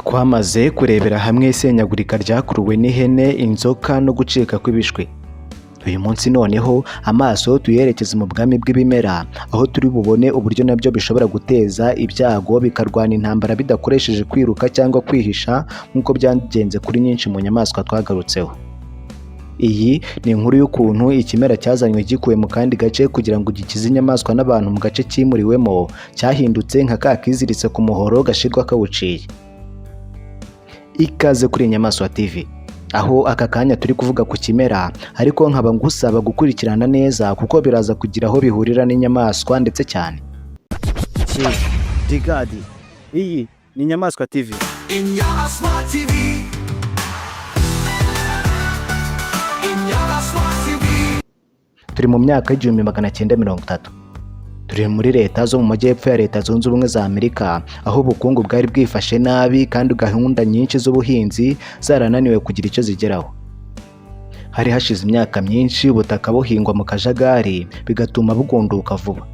Twamaze kurebera hamwe isenyagurika ryakuruwe n'ihene, inzoka no gucika kw'ibishwi. Uyu munsi noneho amaso tuyerekeze mu bwami bw'ibimera, aho turi bubone uburyo nabyo bishobora guteza ibyago, bikarwana intambara bidakoresheje kwiruka cyangwa kwihisha nk'uko byagenze kuri nyinshi mu nyamaswa twagarutseho. Iyi ni inkuru y'ukuntu ikimera cyazanywe gikuwe mu kandi gace kugira ngo gikize inyamaswa n'abantu mu gace cyimuriwemo, cyahindutse nka ka kiziritse ku muhoro gashirwa kawuciye. Ikaze kuri Inyamaswa TV, aho aka kanya turi kuvuga ku kimera, ariko nkaba ngusaba gukurikirana neza kuko biraza kugira aho bihurira n'inyamaswa ndetse cyane. Digadi, iyi ni Inyamaswa TV. Inyamaswa TV. Inyamaswa TV. Turi mu myaka y'1930, turi muri leta zo mu majyepfo ya Leta Zunze Ubumwe za Amerika, aho ubukungu bwari bwifashe nabi kandi gahunda nyinshi z'ubuhinzi zarananiwe kugira icyo zigeraho. Hari hashize imyaka myinshi ubutaka buhingwa mu kajagari, bigatuma bugunduka vuba.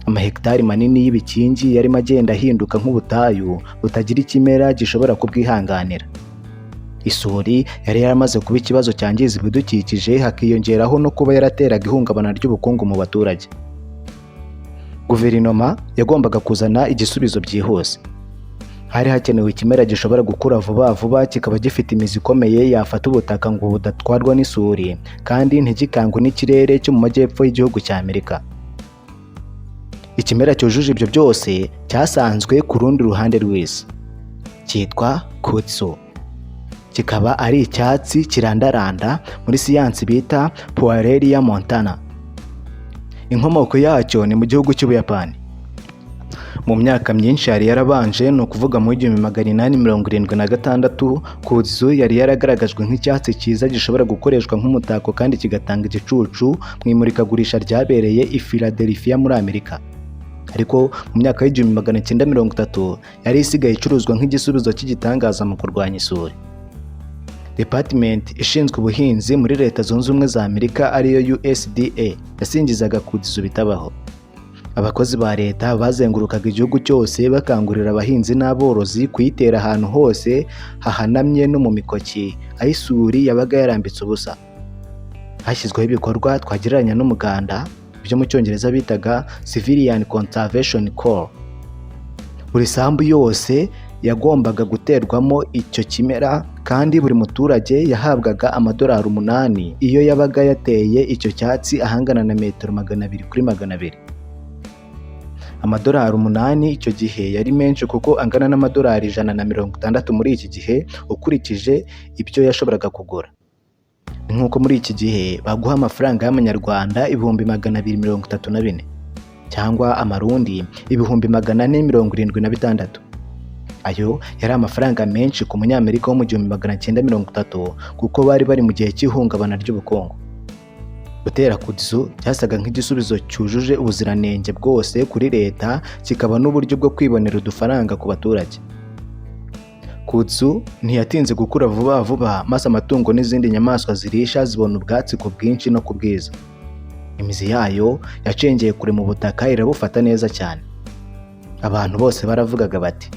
Amahegitari manini y'ibikingi yarimo agenda ahinduka nk'ubutayu butagira ikimera gishobora kubwihanganira. Isuri yari yaramaze kuba ikibazo cyangiza ibidukikije, hakiyongeraho no kuba yarateraga ihungabana ry'ubukungu mu baturage. Guverinoma yagombaga kuzana igisubizo byihuse. Hari hakenewe ikimera gishobora gukura vuba vuba, kikaba gifite imizi ikomeye yafata ubutaka ngo budatwarwa n'isuri, kandi ntigikangwe n'ikirere cyo mu majyepfo y'igihugu cya Amerika. Ikimera cyujuje ibyo byose cyasanzwe ku rundi ruhande rw'isi, cyitwa kudzu, kikaba ari icyatsi kirandaranda muri siyansi bita Pueraria montana. Inkomoko yacyo ni mu gihugu cy'Ubuyapani. Mu myaka myinshi yari yarabanje, ni ukuvuga mu 1876, kudzu yari yaragaragajwe nk'icyatsi cyiza gishobora gukoreshwa nk'umutako kandi kigatanga igicucu mu imurikagurisha ryabereye i Philadelphia muri Amerika. Ariko mu myaka y'1930 yari isigaye icuruzwa nk'igisubizo cy'igitangaza mu kurwanya isuri. Department ishinzwe ubuhinzi muri Leta Zunze Ubumwe za Amerika, ariyo USDA, yasingizaga kudzu bitabaho. Abakozi ba leta bazengurukaga igihugu cyose bakangurira abahinzi n'aborozi kuyitera ahantu hose hahanamye no mu mikoki aho isuri yabaga yarambitse ubusa. Hashyizweho ibikorwa twagereranya n'umuganda, ibyo mu Cyongereza bitaga Civilian Conservation Corps. Buri sambu yose yagombaga guterwamo icyo kimera, kandi buri muturage yahabwaga amadolari 8 iyo yabaga yateye icyo cyatsi ahangana na metero 200 kuri 200. Amadolari 8 icyo gihe yari menshi, kuko angana n'amadolari 160 muri iki gihe ukurikije ibyo yashoboraga kugura. Ni nk'uko muri iki gihe baguha amafaranga y'amanyarwanda 234,000 cyangwa amarundi 476,000. Ayo yari amafaranga menshi ku Munyamerika wo mu 1930, kuko bari bari mu gihe cy'ihungabana ry'ubukungu. Gutera kudzu byasaga nk'igisubizo cyujuje ubuziranenge bwose kuri leta, kikaba n'uburyo bwo kwibonera udufaranga ku baturage. Kudzu ntiyatinze gukura vuba vuba, maze amatungo n'izindi nyamaswa zirisha zibona ubwatsi ku bwinshi no ku bwiza. Imizi yayo yacengeye kure mu butaka, irabufata neza cyane. Abantu bose baravugaga bati: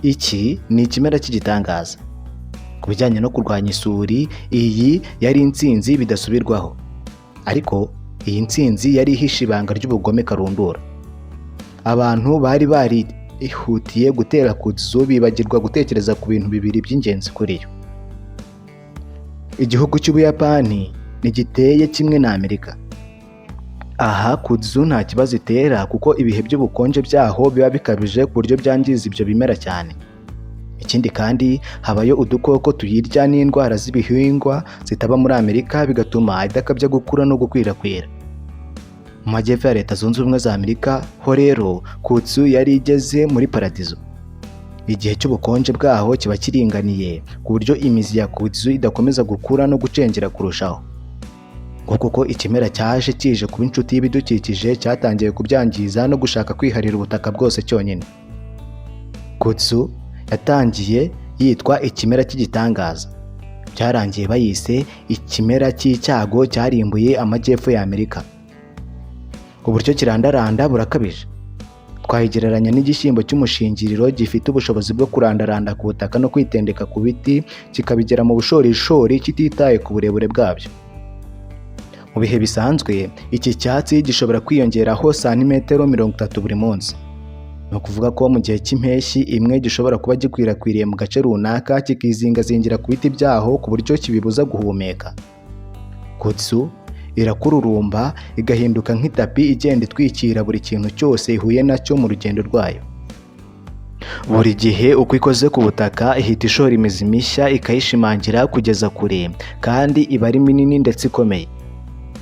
"Iki ni ikimera cy'igitangaza." Ku bijyanye no kurwanya isuri, iyi yari intsinzi bidasubirwaho. Ariko iyi ntsinzi yari ihishe ibanga ry'ubugome karundura. Abantu bari barihutiye gutera kudzu, bibagirwa gutekereza ku bintu bibiri by'ingenzi kuri yo. Igihugu cy'Ubuyapani ntigiteye kimwe na Amerika. Aha kudzu nta kibazo itera, kuko ibihe by'ubukonje byaho biba bikabije ku buryo byangiza ibyo bimera cyane. Ikindi kandi, habayo udukoko tuyirya n'indwara z'ibihingwa zitaba muri Amerika, bigatuma idakabya gukura no gukwirakwira. Mu majyepfo ya Leta Zunze Ubumwe za Amerika ho rero, kudzu yari igeze muri paradizo. Igihe cy'ubukonje bwaho kiba kiringaniye ku buryo imizi ya kudzu idakomeza gukura no gucengera kurushaho. Ngo kuko ikimera cyaje kije kuba inshuti y'ibidukikije cyatangiye kubyangiza no gushaka kwiharira ubutaka bwose cyonyine. Kudzu yatangiye yitwa ikimera cy'igitangaza, byarangiye bayise ikimera cy'icyago cyarimbuye amajyepfo ya Amerika. Uburyo kirandaranda burakabije. Twayigereranya n'igishyimbo cy'umushingiriro gifite ubushobozi bwo kurandaranda ku butaka no kwitendeka ku biti, kikabigera mu bushorishori kititaye ku burebure bwabyo. Mu bihe bisanzwe, iki cyatsi gishobora kwiyongeraho santimetero 30 buri munsi. Ni ukuvuga ko mu gihe cy'impeshyi imwe gishobora kuba gikwirakwiriye mu gace runaka, kikizingazingira ku biti byaho ku buryo kibibuza guhumeka. Kudzu irakururumba igahinduka nk'itapi igenda itwikira buri kintu cyose ihuye nacyo mu rugendo rwayo. Buri gihe uko ikoze ku butaka ihita ishora imizi mishya ikayishimangira kugeza kure, kandi iba ari minini ndetse ikomeye.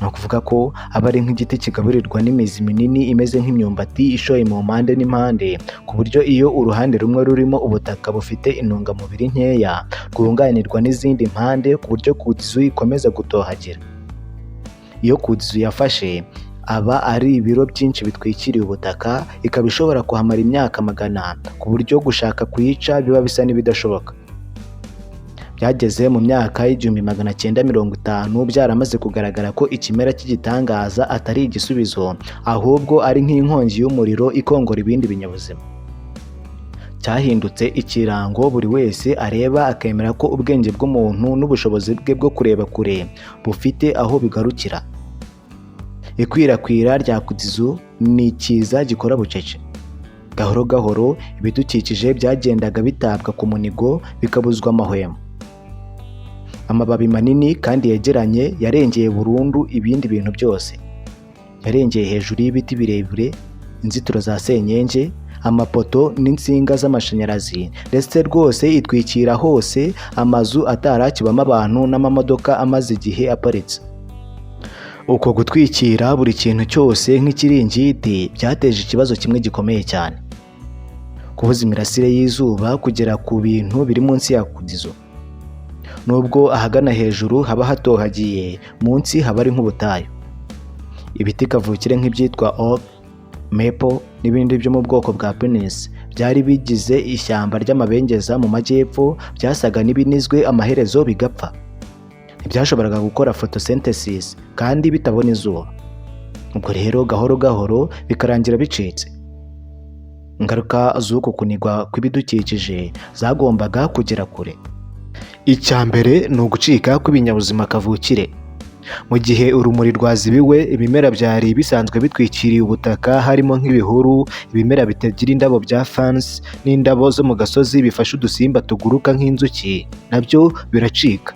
Ni ukuvuga ko aba ari nk'igiti kigaburirwa n'imizi minini imeze nk'imyumbati ishoye mu mpande n'impande, ku buryo iyo uruhande rumwe rurimo ubutaka bufite intungamubiri nkeya, rwunganirwa n'izindi mpande ku buryo kudzu ikomeza gutohagira. Iyo kudzu yafashe, aba ari ibiro byinshi bitwikiriye ubutaka, ikaba ishobora kuhamara imyaka magana, ku buryo gushaka kuyica biba bisa n'ibidashoboka. Byageze mu myaka y'1950 byaramaze kugaragara ko ikimera cy'igitangaza atari igisubizo, ahubwo ari nk'inkongi y'umuriro ikongora ibindi binyabuzima. Cyahindutse ikirango buri wese areba akemera ko ubwenge bw'umuntu n'ubushobozi bwe bwo kureba kure bufite aho bigarukira. Ikwirakwira rya kudzu ni ikiza gikora bucece. Gahoro gahoro ibidukikije byagendaga bitabwa ku munigo, bikabuzwa amahwemo. Amababi manini kandi yegeranye yarengeye burundu ibindi bintu byose. Yarengeye hejuru y'ibiti birebire, inzitiro za senyenge, amapoto n'insinga z'amashanyarazi, ndetse rwose itwikira hose amazu atari akibamo abantu n'amamodoka amaze igihe aparitse. Uko gutwikira buri kintu cyose nk'ikiringiti byateje ikibazo kimwe gikomeye cyane: kubuza imirasire y'izuba kugera ku bintu biri munsi ya kudzu. Nubwo ahagana hejuru haba hatohagiye, munsi haba ari nk'ubutayu. Ibiti kavukire nk'ibyitwa oak, maple n'ibindi byo mu bwoko bwa pinus byari bigize ishyamba ry'amabengeza mu majyepfo byasaga n'ibinizwe, amaherezo bigapfa. Ntibyashoboraga gukora photosynthesis kandi bitabona izuba. Ubwo rero gahoro gahoro bikarangira bicitse. Ingaruka z'uku kunigwa kw'ibidukikije zagombaga kugera kure. Icya mbere ni ugucika kw'ibinyabuzima kavukire. Mu gihe urumuri rwazibiwe, ibimera byari bisanzwe bitwikiriye ubutaka, harimo nk'ibihuru, ibimera bitagira indabo bya ferns n'indabo zo mu gasozi bifasha udusimba tuguruka nk'inzuki, nabyo biracika.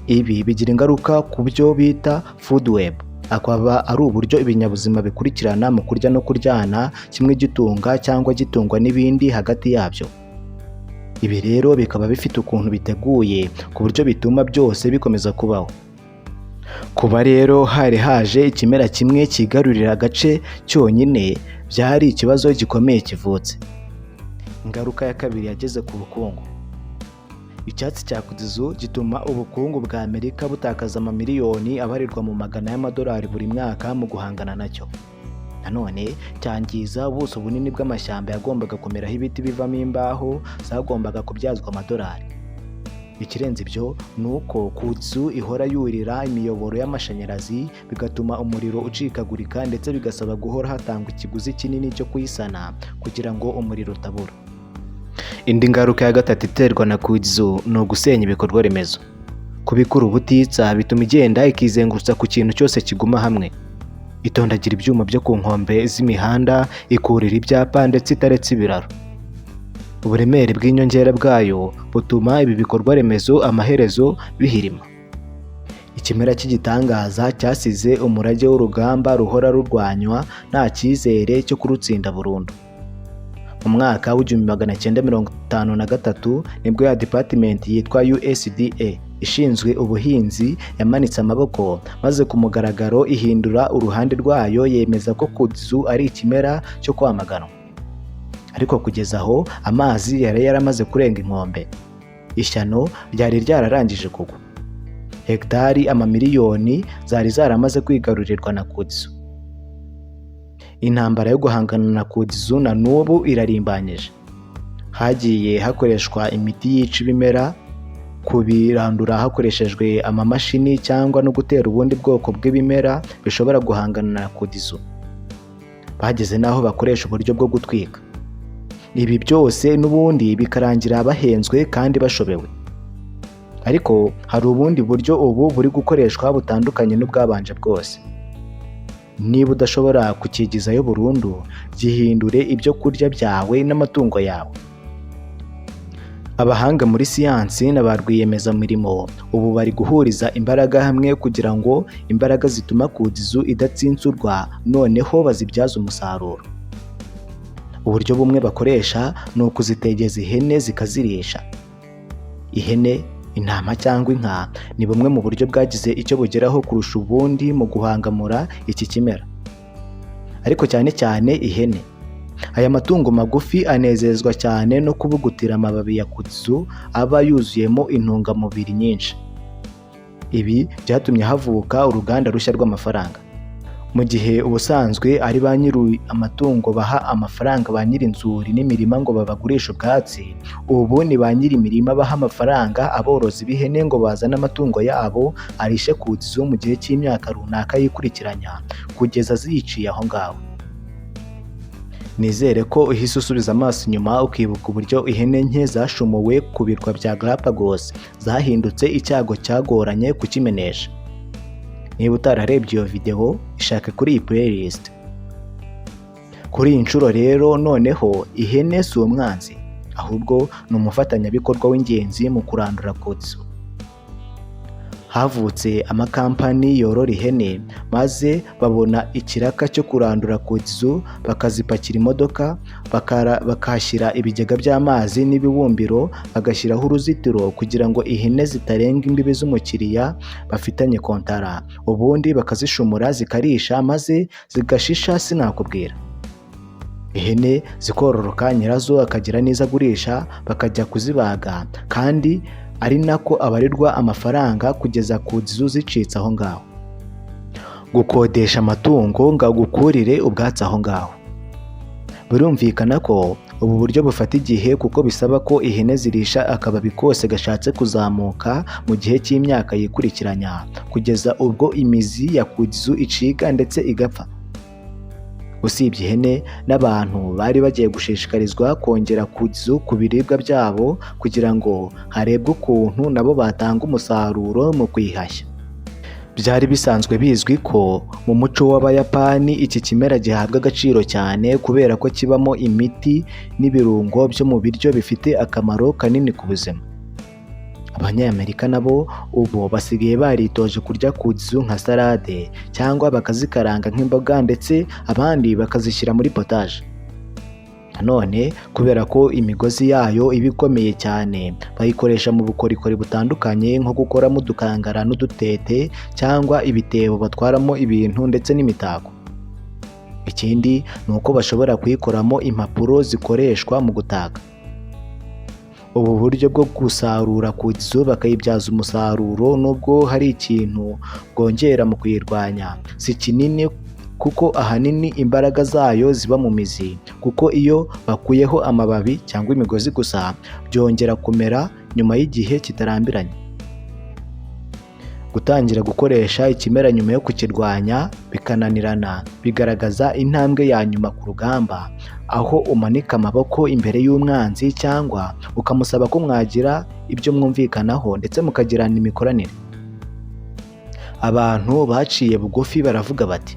Ibi bigira ingaruka ku byo bita food web, akaba ari uburyo ibinyabuzima bikurikirana mu kurya no kuryana, kimwe gitunga cyangwa gitungwa n'ibindi hagati yabyo. Ibi rero bikaba bifite ukuntu biteguye ku buryo bituma byose bikomeza kubaho. Kuba rero hari haje ikimera kimwe cyigarurira agace cyonyine, byari ikibazo gikomeye kivutse. Ingaruka ya kabiri yageze ku bukungu. Icyatsi cya kudzu gituma ubukungu bwa Amerika butakaza amamiliyoni abarirwa mu magana y'amadolari buri mwaka mu guhangana nacyo. Nanone cyangiza ubuso bunini bw'amashyamba yagombaga kumeraho ibiti bivamo imbaho zagombaga kubyazwa amadolari. Ikirenze ibyo ni uko kudzu ihora yurira imiyoboro y'amashanyarazi, bigatuma umuriro ucikagurika, ndetse bigasaba guhora hatangwa ikiguzi kinini cyo kuyisana kugira ngo umuriro utabura. Indi ngaruka ya gatatu iterwa na kudzu ni ugusenya ibikorwa remezo. Kubikura ubutitsa bituma igenda ikizengurutsa ku kintu cyose kiguma hamwe. Itondagira ibyuma byo ku nkombe z'imihanda, ikurira ibyapa ndetse itaretse ibiraro. Uburemere bw'inyongera bwayo butuma ibi bikorwa remezo amaherezo bihirima. Ikimera cy'igitangaza cyasize umurage w'urugamba ruhora rurwanywa nta cyizere cyo kurutsinda burundu. Mu mwaka w'1953 nibwo ya department yitwa USDA ishinzwe ubuhinzi yamanitse amaboko, maze ku mugaragaro ihindura uruhande rwayo, yemeza ko kudzu ari ikimera cyo kwamaganwa. Ariko kugeza aho amazi yari yaramaze kurenga inkombe, ishyano ryari ryararangije kugwa. Hegitari amamiliyoni zari zaramaze kwigarurirwa na kudzu. Intambara yo guhangana na kudzu na n'ubu irarimbanyije. Hagiye hakoreshwa imiti yica ibimera, kubirandura hakoreshejwe amamashini cyangwa no gutera ubundi bwoko bw'ibimera bishobora guhangana na kudzu. Bageze n'aho bakoresha uburyo bwo gutwika. Ibi byose n'ubundi bikarangira bahenzwe kandi bashobewe. Ariko hari ubundi buryo ubu buri gukoreshwa butandukanye n'ubwabanje bwose. Niba udashobora kukigizayo burundu, gihindure ibyo kurya byawe n'amatungo yawe. Abahanga muri siyansi na ba rwiyemezamirimo ubu bari guhuriza imbaraga hamwe kugira ngo imbaraga zituma kudzu idatsinsurwa noneho bazibyaze umusaruro. Uburyo bumwe bakoresha ni ukuzitegeza ihene zikazirisha. Ihene, intama cyangwa inka ni bumwe mu buryo bwagize icyo bugeraho kurusha ubundi mu guhangamura iki kimera. Ariko cyane cyane ihene. Aya matungo magufi anezezwa cyane no kubugutira amababi ya kudzu aba yuzuyemo intungamubiri nyinshi. Ibi byatumye havuka uruganda rushya rw'amafaranga. Mu gihe ubusanzwe ari ba nyiri amatungo baha amafaranga ba nyiri inzuri n'imirima ngo babagurishe ubwatsi, ubu ni ba nyiri imirima baha amafaranga aborozi b'ihene ngo bazane amatungo yabo arishe kudzu mu gihe cy'imyaka runaka yikurikiranya kugeza ziyiciye aho ngaho. Nizere ko uhise usubiza amaso inyuma ukibuka uburyo ihene nke zashumuwe ku birwa bya Galapagos zahindutse icyago cyagoranye kukimenesha. Niba utararebye iyo videwo, ishake kuri iyi playlist. Kuri iyi nshuro rero noneho ihene si umwanzi, ahubwo ni umufatanyabikorwa w'ingenzi mu kurandura kudzu. Havutse amakampani yorora ihene, maze babona ikiraka cyo kurandura kudzu, bakazipakira imodoka, bakahashyira ibigega by'amazi n'ibibumbiro, bagashyiraho uruzitiro kugira ngo ihene zitarenga imbibi z'umukiriya bafitanye kontara, ubundi bakazishumura zikarisha maze zigashisha sinakubwira. Ihene zikororoka, nyirazo akagira n'izo agurisha, bakajya kuzibaga kandi ari nako abarirwa amafaranga kugeza kudzu zicitse aho ngaho. Gukodesha amatungo ngo agukurire ubwatsi aho ngaho. Birumvikana ko ubu buryo bufata igihe kuko bisaba ko ihene zirisha akababi kose gashatse kuzamuka mu gihe cy'imyaka yikurikiranya, kugeza ubwo imizi ya kudzu icika ndetse igapfa. Usibye ihene, n'abantu bari bagiye gushishikarizwa kongera kudzu ku biribwa byabo kugira ngo harebwe ukuntu nabo batanga umusaruro mu kuyihashya. Byari bisanzwe bizwi ko mu muco w'Abayapani iki kimera gihabwa agaciro cyane kubera ko kibamo imiti n'ibirungo byo mu biryo bifite akamaro kanini ku buzima. Abanyamerika nabo ubu basigaye baritoje kurya kudzu nka salade cyangwa bakazikaranga nk'imboga, ndetse abandi bakazishyira muri potaje. Nanone kubera ko imigozi yayo iba ikomeye cyane, bayikoresha mu bukorikori butandukanye nko gukoramo udukangara n'udutete cyangwa ibitebo batwaramo ibintu ndetse n'imitako. Ikindi ni uko bashobora kuyikoramo impapuro zikoreshwa mu gutaka. Ubu buryo bwo gusarura kudzu bakayibyaza umusaruro, nubwo hari ikintu bwongera mu kuyirwanya, si kinini kuko ahanini imbaraga zayo ziba mu mizi, kuko iyo bakuyeho amababi cyangwa imigozi gusa byongera kumera nyuma y'igihe kitarambiranye. Gutangira gukoresha ikimera nyuma yo kukirwanya bikananirana bigaragaza intambwe ya nyuma ku rugamba, aho umanika amaboko imbere y'umwanzi cyangwa ukamusaba ko mwagira ibyo mwumvikanaho ndetse mukagirana imikoranire. Abantu baciye bugufi baravuga bati: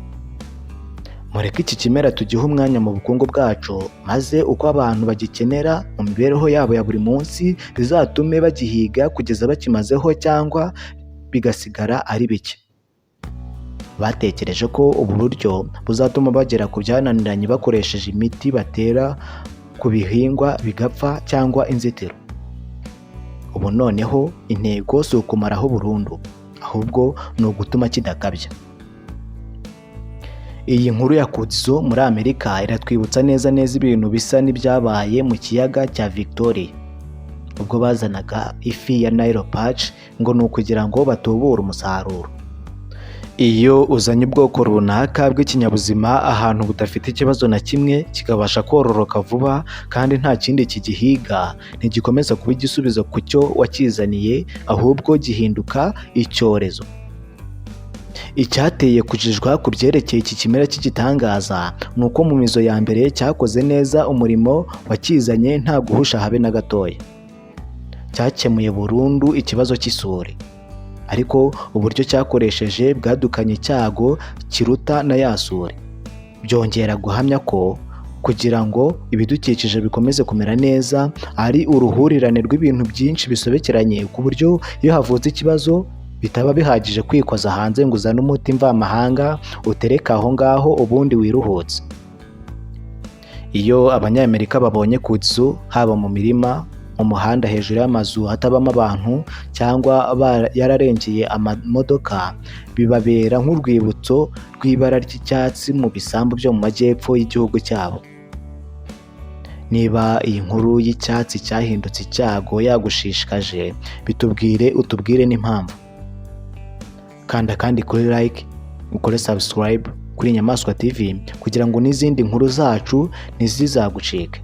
"Mureke iki kimera tugihe umwanya mu bukungu bwacu, maze uko abantu bagikenera mu mibereho yabo ya buri munsi bizatume bagihiga kugeza bakimazeho cyangwa bigasigara ari bike." Batekereje ko ubu buryo buzatuma bagera ku byananiranye bakoresheje imiti batera ku bihingwa bigapfa cyangwa inzitiro. Ubu noneho intego si ukumaraho burundu, ahubwo ni ugutuma kidakabya. Iyi nkuru ya kudzu muri Amerika iratwibutsa neza neza ibintu bisa n'ibyabaye mu kiyaga cya Victoria, ubwo bazanaga ifi ya Nile Perch ngo ni ukugira ngo batubure umusaruro. Iyo uzanye ubwoko runaka bw'ikinyabuzima ahantu budafite ikibazo na kimwe, kikabasha kororoka vuba kandi nta kindi kigihiga, ntigikomeza kuba igisubizo ku cyo wakizaniye, ahubwo gihinduka icyorezo. Icyateye kujijwa ku byerekeye iki kimera cy'igitangaza ni uko mu mizo ya mbere cyakoze neza umurimo wakizanye nta guhusha habe na gatoya. Cyakemuye burundu ikibazo cy'isuri, ariko uburyo cyakoresheje bwadukanye icyago kiruta na ya suri. Byongera guhamya ko kugira ngo ibidukikije bikomeze kumera neza ari uruhurirane rw'ibintu byinshi bisobekeranye, ku buryo iyo havutse ikibazo bitaba bihagije kwikoza hanze ngo uzane umuti mvamahanga utereke aho ngaho ubundi wiruhutse. Iyo Abanyamerika babonye kudzu, haba mu mirima, mu muhanda, hejuru y'amazu hatabamo abantu cyangwa yararengeye amamodoka, bibabera nk'urwibutso rw'ibara ry'icyatsi mu bisambu byo mu majyepfo y'igihugu cyabo. Niba iyi nkuru y'icyatsi cyahindutse icyago yagushishikaje, bitubwire, utubwire n'impamvu. Kanda kandi kuri like, ukore subscribe kuri Inyamaswa TV kugira ngo n'izindi nkuru zacu ntizizagucike.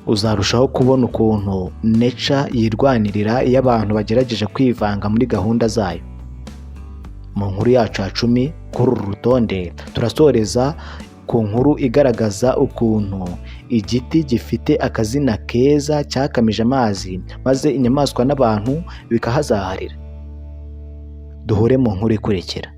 Uzarushaho kubona ukuntu nature yirwanirira iyo abantu bagerageje kwivanga muri gahunda zayo. Mu nkuru yacu ya 10 kuri uru rutonde, turasoreza ku nkuru igaragaza ukuntu igiti gifite akazina keza cyakamije amazi, maze inyamaswa n'abantu bikahazaharira. Duhure mu nkuru ikurikira.